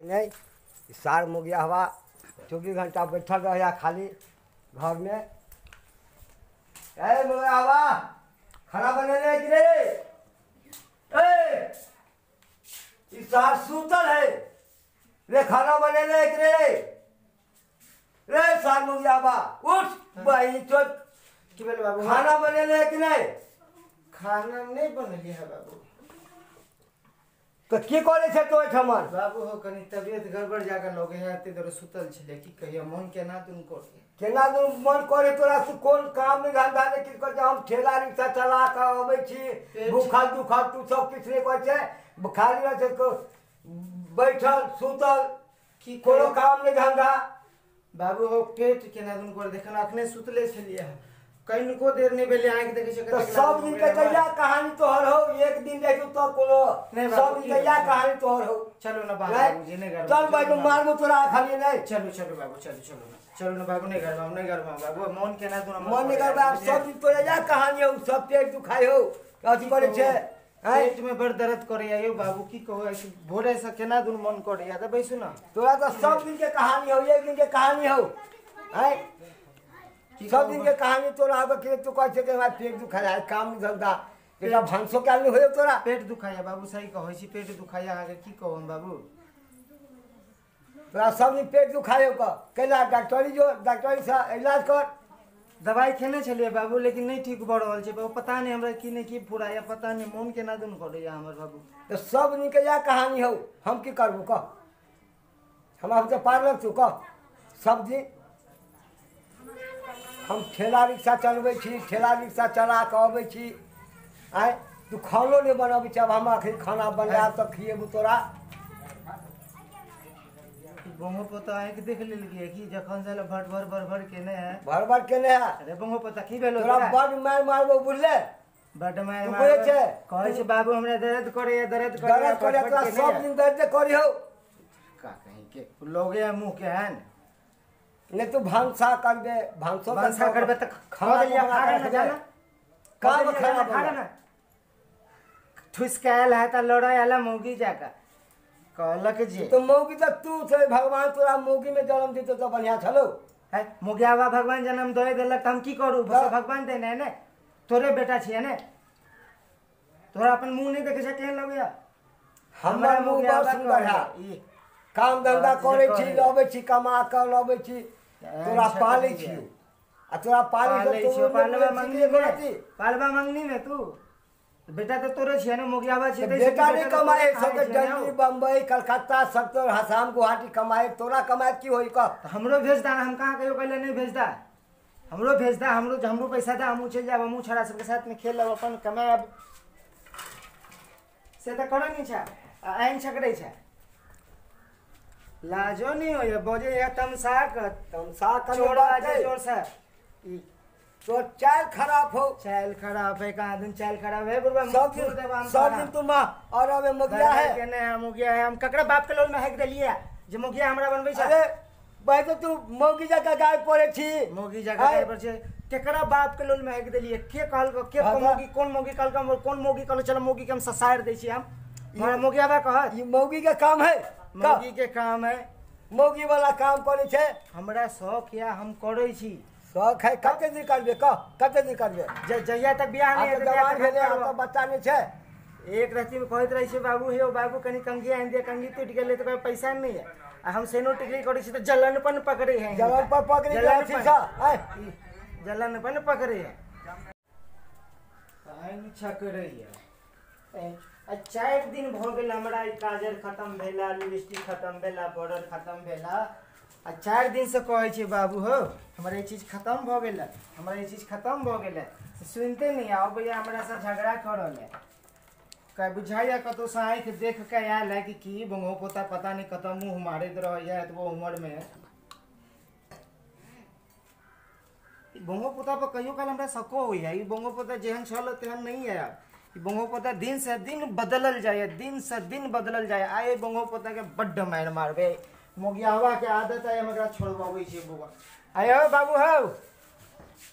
नहीं सार मुगिया हवा 24 घंटा बैठल रह खाली घर में। ए मुगिया हवा खाना बनेले कि रे? ए ई सार सुतल है रे, खाना बनेले कि रे? रे सार मुगिया हवा उठ भाई चल। की भेल बाबू? खाना बनेले कि नहीं? खाना नहीं बनेली है बाबू। तो की करे छे तो एठमन? बाबू हो कनी तबियत गड़बड़ जाकर लगे है, एते देर सुतल छले की कहिया मन केना दुन करे, केना दुन मन करे तोरा से कोन काम नहीं धंधा नहीं किछ करे। हम ठेला रिक्शा चला के अबै छी, भूखल दुखल तू सब किछ नहीं करे छे, खाली रह छे बैठल सुतल की कोनो काम नहीं धंधा। बाबू हो पेट केना दुन करे देखन अखने सुतले छलिए, कनिको देर नहीं भेलै आँखि देखै छै। तो सब दिन के तैया कहानी तोहर हो, एक दिन रहू तो कोनो सब दिन तैया कहानी तोहर हो। चलो ना बाबू जी नहीं घर चल भाई मारबो तोरा खाली नहीं। चलो चलो बाबू चलो चलो चलो ना बाबू नहीं घर नहीं घर बाबू मन केना दुना मन नहीं करबा। सब दिन तोरा या कहानी हो, सब पेट दुखाय हो अथी करे छे, पेट में बड़ दर्द करे यो बाबू की कहो ऐसे भोरे से केना दुन मन करे या त बैसु ना। तोरा तो सब दिन के कहानी हो, एक दिन के कहानी हो हैं, सब दिन के कहानी तोरा आबे के तू कहै छै कि हमरा पेट दुखाय है, काम धंधा एकरा भांसो के आदमी होय तोरा। पेट दुखाय बाबू सही कहै छी, पेट दुखाय अहाँ के की कहू हम बाबू? तोरा सब दिन पेट दुखाय क कैला डॉक्टरी जो डॉक्टरी से इलाज कर। दवाई खेने छलियै बाबू लेकिन नहीं ठीक भऽ रहल छै बाबू, पता नहीं हमरा की नहीं की फुराया, पता नहीं मोन केना दुन करैया हमर बाबू। तो सब दिन के इएह कहानी हौ, हम की करबू कह? हमरा तऽ पार लगतौ कह? सब दिन हम ठेला रिक्शा चलबै छी, ठेला रिक्शा चला कऽ अबै छी, आँय तू खानो नहि बनबै छी। आब हम अखन खाना बनायब तऽ खिएबू तोरा। बंगो पोता आँखि देख लेलकै कि जखन से भर भर भर भर केने है, भर भर केने है। अरे बंगो पोता की भेलो तोरा? बड मार मारबो बुझले, बड मार मारबो छै। कहै छै बाबू हमरा दर्द करैया, दर्द करैया, दर्द करैया। तोरा सब दिन दर्द करी हो का कहीं के लोगे मुँह के हन नहीं तू भांसा करबे, भांसो भांसा करबे त खा लिया खा ना जाना काम खाना खा ना ठुस के आयल है त लड़ाई आला मौगी जाका कहलक जे तो मौगी त तू छै, भगवान तोरा मौगी में जन्म दितो त बढ़िया छलो है। मौगियावा भगवान जन्म दे देलक त हम की करू? भगवान देने है ने, तोरे बेटा छियै ने, तोरा अपन मुंह नहीं देखे छै केहन लगैया? हमर मुंह बड़ सुंदर है, काम धंधा करै छी, लबै छी, कमा के लबै छी, तोरा पालै छी आ तोरा पालै छी। पालवा मंगनी में, पालवा मंगनी में तू बेटा तो तोरे छियै ने, मोगियावा छै बेटा नहीं कमाए सब दिल्ली बम्बई कलकत्ता सब तो आसाम गुवाहाटी कमाए, तोरा कमाए की होई कह? हमरो भेज दा, हम कहाँ कहियो कहले नहीं भेज दा, हमरो भेज दा, हमरो हमरो पैसा दा, हमहूँ चलि जायब, हमहूँ छोड़ा सबके साथ में खेलब अपन कमायब। से तऽ करै नहीं छै आ आनि छकरै छै, लाजो नहीं होइए बजे या तमसा कर तमसा कर चोरा जे जोर से ई तो चाल खराब हो, चाल खराब है कहाँ दिन चाल खराब है बुढ़वा सब दिन सब दिन तुम और अब मुगिया है केने है मुगिया है। हम ककरा बाप के लोल में हैक देलिए जे मुगिया हमरा बनबै छै? अरे भाई तो तू मौगी जका गाय पड़े छी, मौगी जका गाय पड़े छी, केकरा बाप के लोल में हैक देलिए? के कहलको के मौगी कौन मौगी कहलको कौन मौगी कहलो चलो मौगी के हम ससार दै छी, हम हमरा मौगियाबा कहत ई मौगी के काम है, मौगी के काम है, मौगी वाला काम करे छै। हमरा शौक या हम करै छी, शौक है। कते दिन करबे कह? कते दिन करबे? जहिया तक बियाह नहीं हेतै जवान भेलै आ तऽ बच्चा नहीं छै। एक राति में कहैत रहै छै बाबू हे बाबू कनी कंघी आनि दिअ, कंघी टूटि गेलै तऽ कहै पैसा नहीं है, आ हम सेनो टिकली करै छी तऽ जलनपन पकड़ै है, जलनपन पकड़ै है, जलनपन पकड़ै है। आनि छकरै है आ 4 दिन भऽ गेल हमरा ई काजर खत्म भेला, लिपस्टिक खत्म भेला, बॉर्डर खत्म भेला, आ 4 दिन से कहै छै बाबू हो हमरा ई चीज खत्म भऽ गेल, हमरा ई चीज खत्म भऽ गेल, से सुनते नहीं आओ भैया हमरा से झगड़ा करल है। कह बुझाइया कतौ से आँखि देख के आयल है कि की बंगो पोता पता नहीं कतऽ मुँह मारैत रहैया एतबो उम्र में। बंगो पोता पर कहियो काल हमरा शको होइया, ई बंगो पोता जेहन छल तेहन नहीं है आब, बंगो पोता दिन से दिन बदलल जाए, दिन से दिन बदलल जाए। आए बंगो पोता के बड्ड मारि मारबै, मोगियावा के आदत है, हम एकरा छोड़बाबै छियै बौआ। आय हो बाबू हौ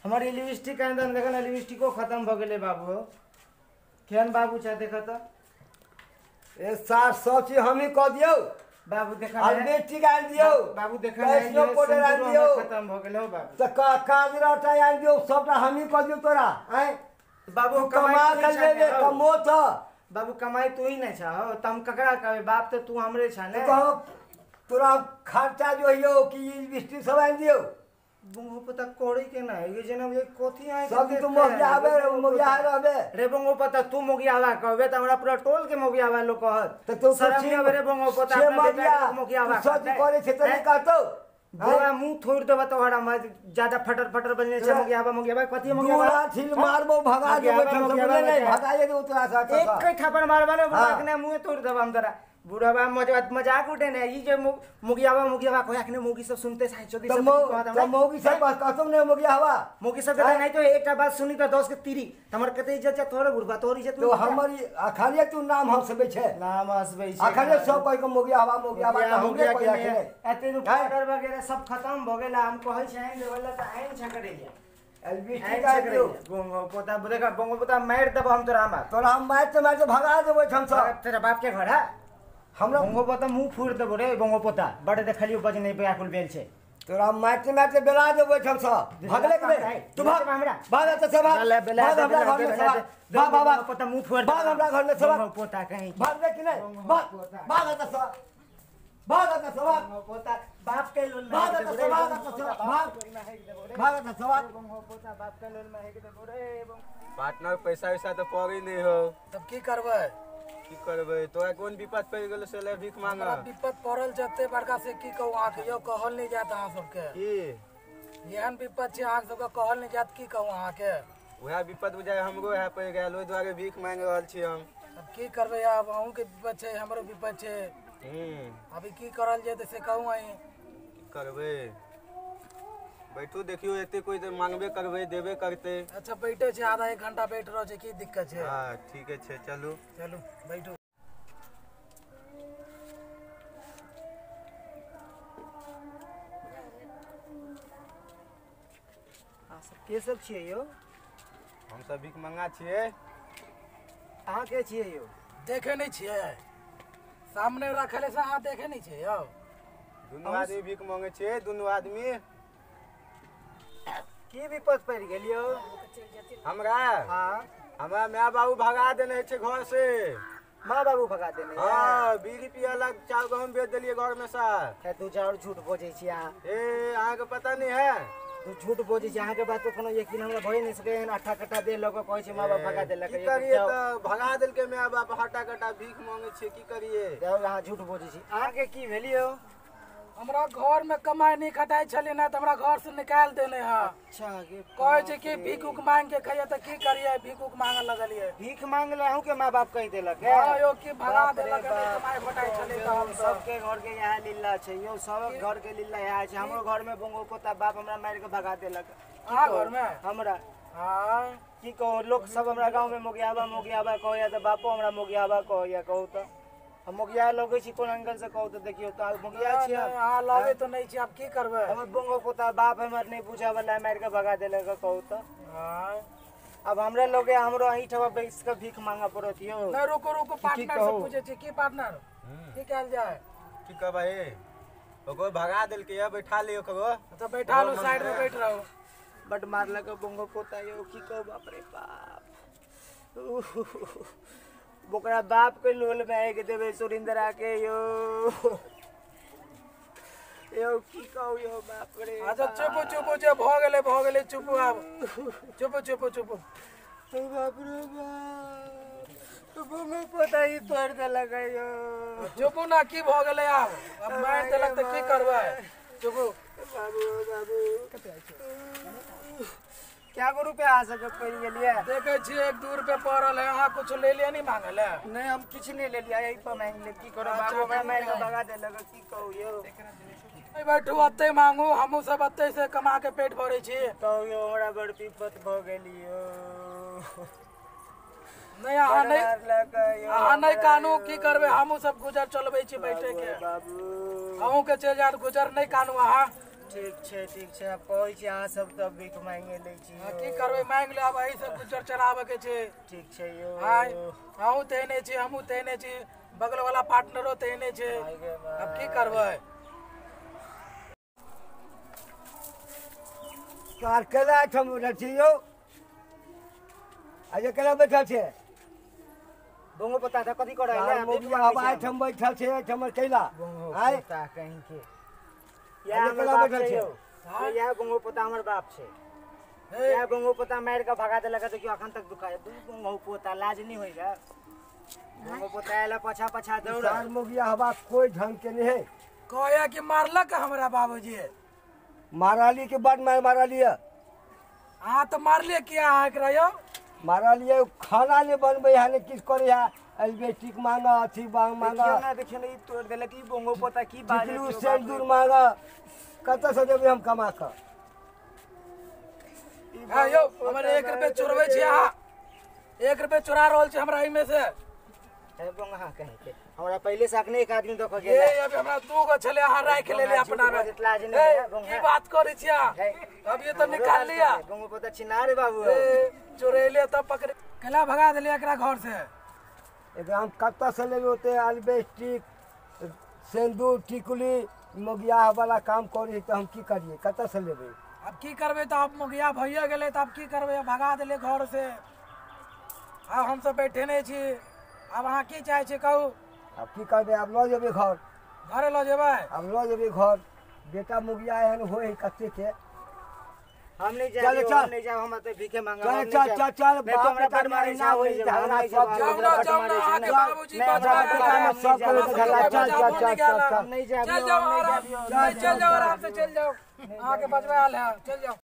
हमर ई लिपस्टिक आनि दे, देख ने लिपस्टिको खत्म भऽ गेलै बाबू हौ, केहन बाबू छै देख तऽ। ए सार सब चीज हमही कऽ दियौ। बाबू देखा आ लिपस्टिक आनि दियौ बाबू देखा कैसियो पाउडर आनि दियौ खत्म भ गेल हो बाबू। तऽ काजर आटा आनि दियौ सबटा हमही कऽ दियौ तोरा। आँय बाबू कमा कऽ लेबे कमो तऽ बाबू कमाई तू ही नहीं छा हो त हम ककरा कहबे बाप तो तू हमरे छा ने। तो तोरा खर्चा जो हियो कि लिपस्टिक सब आनि दियौ। बंगो पता कोड़ी के ना ये जना ये कोथी आए सब तू मोगिया आबे मोगिया रहबे रे बंगो पता तू मोगियावा कहबे त हमरा पूरा टोल के मोगियावा लोग कहत। त तू शरम नहीं आबे रे बंगो पता अपना बेटा के मोगियावा सच करे छे त नहीं कहतो। बुढ़वा मुंह थोड़ देबा तोहरा ज्यादा फटर फटर बजने छे मोगियावा मोगियावा कथी मोगियावा दूरा छिल मारबो भगा देबो समझले नहीं भगाए दे उतरा सा एक के थापड़ मारबा ने बुढ़वा के मुंह तोड़ देबा हम तोरा। बुढ़वा मजाक उठे ने ई जे मोगियावा मोगियावा कोई अखने मोगी सब सुनते साइ चोदी सब कहत हमरा मोगी सब कहतो ने मोगियावा मोगी सब नहीं तो एकटा बात सुनी त 10 के तीरी हमर कते इज्जत छै तोहर बुढ़वा तोहर इज्जत तो हमर अखालिए तू नाम हंसबे छै नाम हंसबे छै अखालिए सब कह के मोगियावा मोगियावा त हमरे कह के एते पाउडर वगैरह सब खत्म भ गेल। हम कहै छै आइन देवला त आइन छकड़ैया एलबीटी का दियो बोंगो पोता देखा बोंगो पोता मार देब हम तोरा मार तोरा हम मार के मार के भगा देबो हम सब तेरा बाप के घर है हमरा बोंगो पोता मुंह फूर देबो रे बोंगो पोता बड़ देखलियो बजने व्याकुल भेल छै तोरा मारते मारते बेला देबो हम सब भगले के नहीं तू भाग हमरा भाग त सब भाग बेला हमरा घर में सब भाग भाग पोता मुंह फोड़ भाग हमरा घर में सब पोता कहीं भाग रे कि नहीं भाग भाग त सब भाग त सब पोता बाप के लोल में भाग त सब भाग त सब भाग भाग त सब पोता बाप के लोल में हेक देबो रे। पार्टनर पैसा वैसा तो पड़ी नहीं हो तब की करबै की करबै तोरा कोन विपद पड़ि गेल से ले भीख मांग। हमरा विपद पड़ल जते बड़का से की कहू अहाँके यौ कहल नहीं जात अहाँ सबके की एहन विपद छै अहाँ सबके कहल नहीं जात की कहू अहाँके। वएह विपद बुझाय हमरो है पड़ि गेल ओहि दुआरे भीख मांगि रहल छी हम। अब की करबै आब अहूँके विपद छै हमरो विपद छै अभी की करल जेतै से कहू अहीं। की करबै बैठू देखियो एते कोई तो मांगबे करबै देबे करते। अच्छा बैठे छै आधा एक घंटा बैठ रहो छै की दिक्कत छै। हां ठीक छै चलू चलू बैठू। आ सब के सब छियै यौ? हम सब भीख मंगा छियै। अहाँ के छियै यौ? देखे नहीं छियै सामने रखले से अहाँ देखे नहीं छियै यौ। दुनू आदमी भीख मांगे छियै दुनू आदमी। की विपद पड़ि गेल यौ हमरा? हाँ हमरा my बाबू भगा देने छै घर से। माँ बाबू भगा देने? हाँ बीड़ी पियलक चाउर गहूम बेच देलियै घर में से। तू चाउर झूठ बजै छी अहाँ। ए अहाँके पता नहीं है? तू झूठ बजै छी अहाँके बात पर कोनो यकीन हमरा भए नहीं सकै। एहन अट्ठा कट्ठा दे लऽ कऽ कहै छै माँ बाप भगा देलक। की करियै तऽ भगा देलकै my बाप हटा कटा भीख मांगै छियै की करियै। अहाँ झूठ बजै छी। अहाँके की भेल यौ? हमरा घर में कमाई नहीं खटाई छलै ना तऽ हमरा घर से निकालि देने है। अच्छा कहै छै कि भीख उख मांग के खइयै तऽ की करियै भीख उख मांगे लगलियै। भीख मांगले अहूँ के माँ बाप कहि देलक? हां यौ की भगा देलक नहीं कमाई खटाई छलै तऽ हम सबके घर के इएह लीला छै यौ सब घर के लीला इएह छै। हमरो घर में बोंगो पोता बाप हमरा मारि के भगा देलक। अहाँ घर में? हमरा हां की कहू लोग सब हमरा गाँव में मोगियाबा मोगियाबा कहैया तऽ बापो हमरा मोगियाबा कहैया। कहू तऽ हम मोगिया लगै छी कोन अंकल से कहू तऽ देखियौ तऽ मोगिया छियै। अहाँ लगे तऽ नहीं छी आब की करबै। हमर बोंगो पोता बाप हमर नहीं बुझे वाला मारि के भगा देलक। कहू तऽ अब हमरा लगे हमरो अहींठाम बैस के भीख मांगऽ पड़त यौ। नहीं रुको रुको पार्टनर से पूछै छी की पार्टनर की कहल जाय? की कहबै ओकरो भगा देलकै या बैठा लियौ ओकरो। अच्छा बैठा लू साइड में बैठ रहू। बड मारलक बोंगो पोता यौ की कहू बाप रे बाप। ओकरा बाप के लोल में आगि देबै सुरिंदरा के यौ यौ की कहू यौ बाप रे। अच्छा चुप चुप जे भ गेलै चुप आब चुप चुप चुप। बाप रे बाप बोंगो पोता ही तोड़ि देलक यौ। चुपू ना की भ गेलै आब अब मारि देलक तऽ की करबै चुपू। बाबू बाबू क्या गो रुपया आ सके पड़ि गेलियै? देखै छियै 1-2 रुपया पड़ल है। अहाँ कुछ ले लियै नहीं मांगल है? नहीं हम किछु नहीं लेलियै यही पर मांगि लेब की करब बाबू हमरा मारि के भगा देलक की कहू यौ। नहीं बैठू अतै मांगू हमहूँ सब अतै से कमा के पेट भरै छी। कहू यौ हमरा बड़ विपद भऽ गेल यौ। नहीं अहाँ नहीं अहाँ नहीं कानू की करबै हमहूँ सब गुजर चलबै छी बैठे के। बाबू अहूँ के चलि जायत गुजर नहीं कानू अहाँ। ठीक छै ठीक छै आब कहै छी अहाँ सब तऽ भीख मांगे लै छी। की करबै मांगि लेब एहि सब गुजर चलाबऽ के छै। ठीक छै यौ। आय अहूँ तेहने छी हमहूँ तेहने छी बगल वाला पार्टनरो तेहने छै। अब की करबै? कार केला एहिठाम बैठल छी यौ? आ जे केला बैठल छै? बोंगो पता था कथी करै ले? एहिठाम बैठल छै, एहिठाम कैला आय कहीं के या केला बैठल छै? या बोंगो पोता हमर बाप छै। या बोंगो पोता मार के भगा देलक त अखन तक दुखाय। दू बोंगो पोता लाज नहीं होइगा? बोंगो पोता आएला पछा पछा दौड़। सार मोगिया हवा कोई ढंग के नहीं है। कहया कि मारलक हमरा बाबूजी। माराली के बाद मार माराली। अहाँ तो मारलिए किया अहाँ एकरा यौ? मारालिए खाना नहीं बनबै है, नहीं किछु करै है। एल्बेस्टिक मांगा, अथी मांगा। देखियौ ने ई तोड़ देलक ई बोंगो पोता की बात। सिंदूर मांगा, कतऽ से देबै हम कमा कऽ? हाँ यौ, हमर 1 रुपये चोरबै छी अहाँ। 1 रुपये चोरा रहल छी हमरा एहिमे से। बोंगा कहे के हमरा पहले से अखने एक आदमी देखो गेल। ए अभी हमरा 2 गो छले, अहाँ राखि लेलियै अपना में। की बात करै छी अहाँ? अब ये तो निकाल लिया। बोंगो पोता छिना रे बाबू। चोरेले तब पकड़े केला भगा देलियै एकरा घर से। एकरा हम कतऽ से लेबै ओते एल्बेस्टिक सिंदूर टिकुली? मोगिया वाला काम करी तऽ हम की करियै? कतऽ से लेबै? अब की करबै? तऽ आब मोगिया भइए गेलै तऽ आब की करबै? भगा देलियै घर से। आब हमसब बैठे नहि छी। आब अहाँ की चाहै छी कहू? आब की करबै? आब लऽ जेबै घर। घरे लऽ जेबै? आब लऽ जेबै घर। बेटा मोगिया एहन होइ है कते के। हम नहीं जाब, हम नहीं जाब, हम त भीखे मांगब। चल चल चल चल, बाप बेटा मारे ना होई झगड़ा सब। जाउ ना, जाउ ना, अहाँके बाबूजी बचा सब झगड़ा। चल चल चल चल, नहीं जाब, चल जाओ आराम, नहीं चल जाओ आराम से चल जाओ, अहाँके बजबै आयल है, चल जाओ।